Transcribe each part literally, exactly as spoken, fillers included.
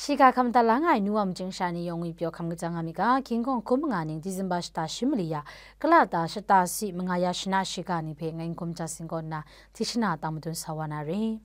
Shiga hkam da la nga ai nu wa majing sha ni yawng ngwi pyaw hkam kajang nga mi ga, hkying hkawng hkum manga ning Disemba shata shi mali ya, kalata shata si manga ya shana shiga ni hpe ngai n hkum ja sing kaw nna, hti shana tang madun sa wa na re.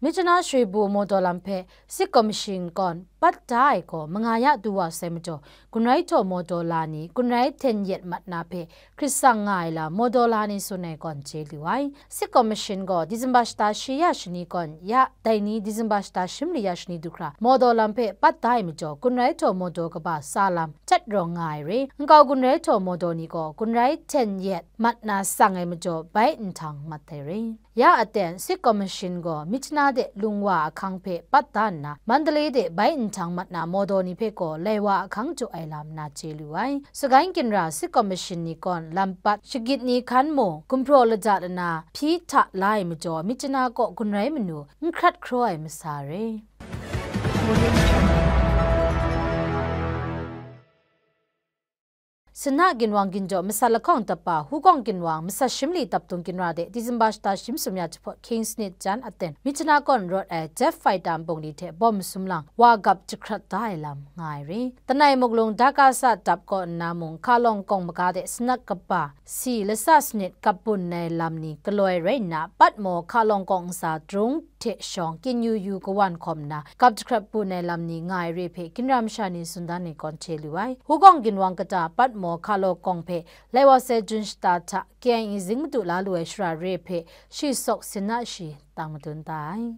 Myitkyina Shrebu Mawdaw lam hpe Sit Kaw Mashin kawn pat da ai gaw manga ya du wa sai majaw, Gun rai htaw mawdaw la ni, gun rai hten yet mat na hpe hkrit sang nga ai lam mawdaw la ni tsun ai gawn chye lu ai. Sit Kaw Mashin gaw Disemba shata shi ya shani gawn ya, dai ni Disemba shata shi mali ya shani du hkra mawdaw lam hpe pat da ai majaw, gun rai htaw mawdaw kaba sa lam chyat rawng nga ai re. Nkau gun rai htaw mawdaw ni gaw gun rai hten yet mat na sang ai majaw, bai nhtang mat ai re. Ya aten, Sit Kaw Mashin gaw Myitkyina de Lungwa ahkang hpe pat da nna, Mandalay de bai nhtang mat na mawdaw ni hpe gaw Laiwa ahkang jaw ai lam na chye lu ai. Sagaing ginra Sit Kaw Mashin ni gawn lam pat shagit ni hkan mung, gumhpraw lada lana hpyi hta la ai majaw, Myitkyina kaw gun rai manu n hkrat hkraw ai masa re. Sina ginwang ginjaw masat lahkawng dapa Hukawng ginwang masat shi mali dap dung ginra de Disemba shata shi masum ya jahpawt hkying sanit jan aten Myitkyina kawn rawt ai jet fighter nbungli hte bawm masum lang wa gap jahkrat da ai lam nga ai re. Tanai muklung Dakasa dap kaw nna mung, Hkalawng kawng maga de sanak kaba si lasa sanit gap bun ai lam ni galaw ai rai nna, Patmaw Hkalawng kawng ntsa drone hte shawng kyin yu yu kawan hkawm nna, gap jahkrat bun ai lam ni nga ai re hpe ginra masha ni tsun dan ai gawn chye lu ai. Hukawng ginwang kata Patmaw Hkalawng kawng hpe Laiwa sai jun shata hta K I A zing madu la lu ai shara re hpe shi sawk sin na shi tang madun da ai.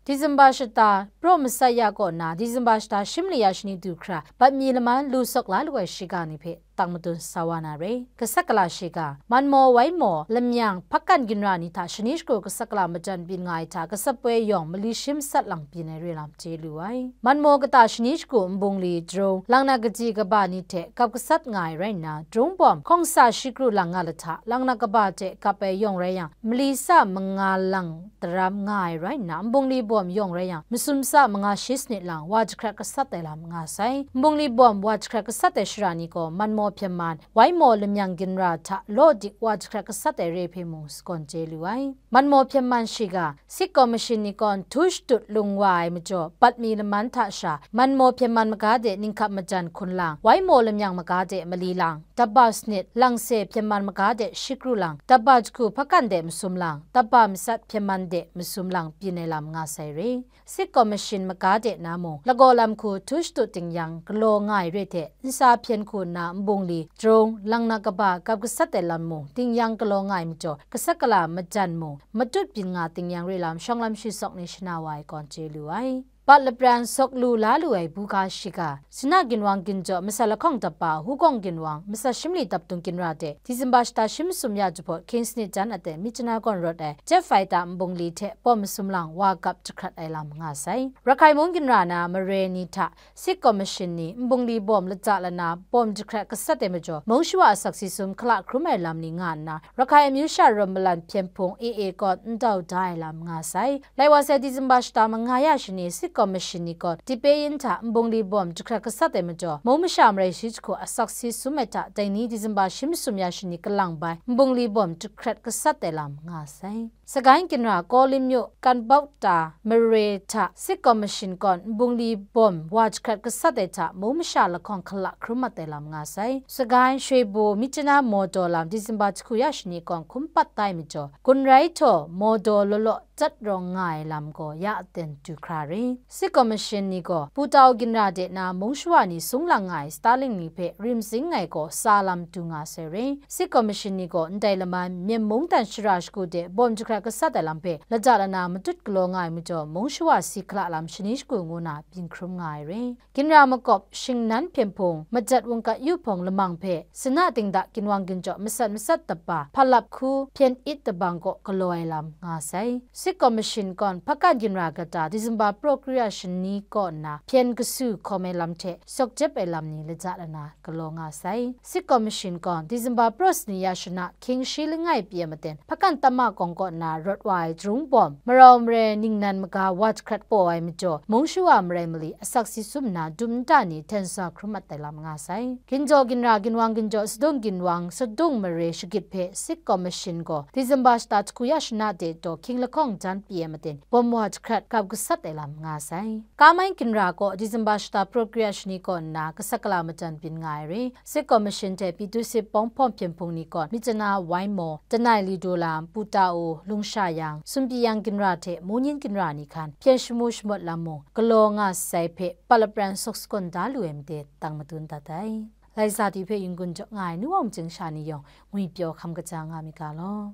Disemba shata praw masat ya kaw na, Disemba shata shi mali ya shani du hkra, bat mi laman lu sawk la lu ai shiga ni hpe tang madun sa wa na re. Gasat gala shiga, Manmaw, Waimaw, Lamyang, Hpakan ginra ni hta shani shagu gasat gala majan byin nga ai hta, gasat poi yawng mali shi masat lang byin ai re lam chye lu ai. Manmaw kata shani shagu nbungli, drone, langna kaji kaba ni hte gap gasat nga ai rai nna, drone bawm hkawng sa shi kru lang nga lahta, langna kaba hte gap ai yawng rai yang, mali sa manga lang daram nga ai rai nna, nbungli bawm yawng rai yang, masum sa manga shi sanit lang wa jahkrat gasat ai lam nga sai. Nbungli bawm wa jahkrat gasat ai shara ni gaw Manmaw Hpyen Man, Waimaw Lamyang ginra hta law dik wa jahkrat gasat ai re hpe mung sagawn chye lu ai. Manmaw Hpyen Man shiga, Sit Kaw Mashin ni gawn htu shatut lung wa ai majaw, bat mi laman hta sha, Manmaw Hpyen Man maga de ninghkap majan hkun lang, Waimaw Lamyang maga de mali lang, daba sanit, Langse Hpyen Man maga de shi kru lang, daba jahku Hpakan de masum lang, daba matsat Hpyen Man de masum lang byin ai lam nga sai re. Sit Kaw Mashin maga de na mung, lagaw lam hku htu shatut ting yang galaw nga ai re hte, nsa hpyen hku nna nbungli, drone, langna kaba gap gasat ai lam mung, ting yang galaw nga ai majaw, gasat gala majan mung, matut byin nga ting yang re lam shawng lam shi sawk ni shana wa ai gawn chye lu ai. Bat lapran sawk lu la lu ai buga shiga, Sina ginwang ginjaw masat lahkawng dapa Hukawng ginwang masat shi mali dap dung ginra de, Disemba shata shi masum ya jahpawt hkying sanit jan aten Myitkyina kawn rawt ai jet fighter nbungli hte bawm masum lang wa gap jahkrat ai lam nga sai. Rakhai mung ginra na mare ni hta Sit Kaw Mashin ni nbungli bawm lata lana bawm jahkrat gasat ai majaw, mung shawa asak si sum hkala hkrum ai lam ni nga nna, Rakhai amyu sha rawm malan hpyen hpung A A kawn n dau da ai lam nga sai. Lai wa sai Disemba shata manga ya shani Sit Kaw Mashin ni gawn Tipe yin hta nbungli bawm jahkrat gasat ai majaw, mung masha marai shi jahku asak si sum ai hta dai ni Disemba shi masum ya shani kalang bai nbungli bawm jahkrat gasat ai lam nga sai. Sagaing ginra Kawlin myu Kanbaukta mare hta Sit Kaw Mashin kawn nbungli bawm wa jahkrat gasat ai hta mung masha lahkawng hkala hkrum mat ai lam nga sai. Sagaing Shrebu Myitkyina Mawdaw lam Disemba jahku ya shani kawn hkum pat da ai majaw, gun rai htaw mawdaw law law chyat rawng nga ai lam gaw ya aten du hkra re. Sit Kaw Mashin ni gaw Putau ginra de na mung shawa ni sung lang nga ai Starlink ni hpe rim sing ai gaw sa lam du nga sai re. Sit Kaw Mashin ni gaw ndai laman Myen mungdan shara shagu de bawm jahkrat gasat ai lam hpe lada lana matut galaw nga ai majaw, mung shawa si hkala lam shani shagu ngu na byin hkrum nga ai re. Ginra makawp shingnan hpyen hpung, majat wungkat yu hpawng lamang hpe, Sina dingda ginwang ginjaw masat masat dapa, hpalap hku hpyen it dabang kaw galaw ai lam nga sai. Sit Kaw Mashin kawn Hpakan ginra kata Disemba praw kru ya shani kaw nna hpyen kasu hkawm ai lam hte sawk jep ai lam ni laja lana galaw nga sai. Sik Commission gaw December praw sani ya shana hkying shi langai pyi ai maten hpakan tama kawng kaw nna rawt wa ai jarung bawm, marau mare ningnan maga wa jahkrat paw ai majaw, mung shawa marai mali asak si sum nna dum nta ni hten sa hkrum mat ai lam nga sai. Ginjaw ginra ginwang ginjaw sadung ginwang sadung mare shagit hpe Sik Commission gaw December shata jahku ya shana de taw hkying lahkawng jan pyi ai maten bawm wa jahkrat gap gasat ai lam nga sai. Kamai ginra kaw December shata praw kri ya shani kaw nna gasat gala majan byin nga ai re. Sik Commission hte Pyithu Sip Pawng Hpawng Hpyen Hpung ni kaw Myitkyina Wai Maw, Tanai Lido Lam, Pu Ta U, Lungsha Yang, Sunpyi Yang ginra hte Munyin ginra ni hkan hpyen shamu shamawt lam mung galaw nga sai hpe palapran sawk sagawn da lu ai made tang madun dat ai. Lai sa ti hpe yin-gun jaw nga ai nu wang machying sha ni yawng ngwipyaw hkam kaja nga mi ga law.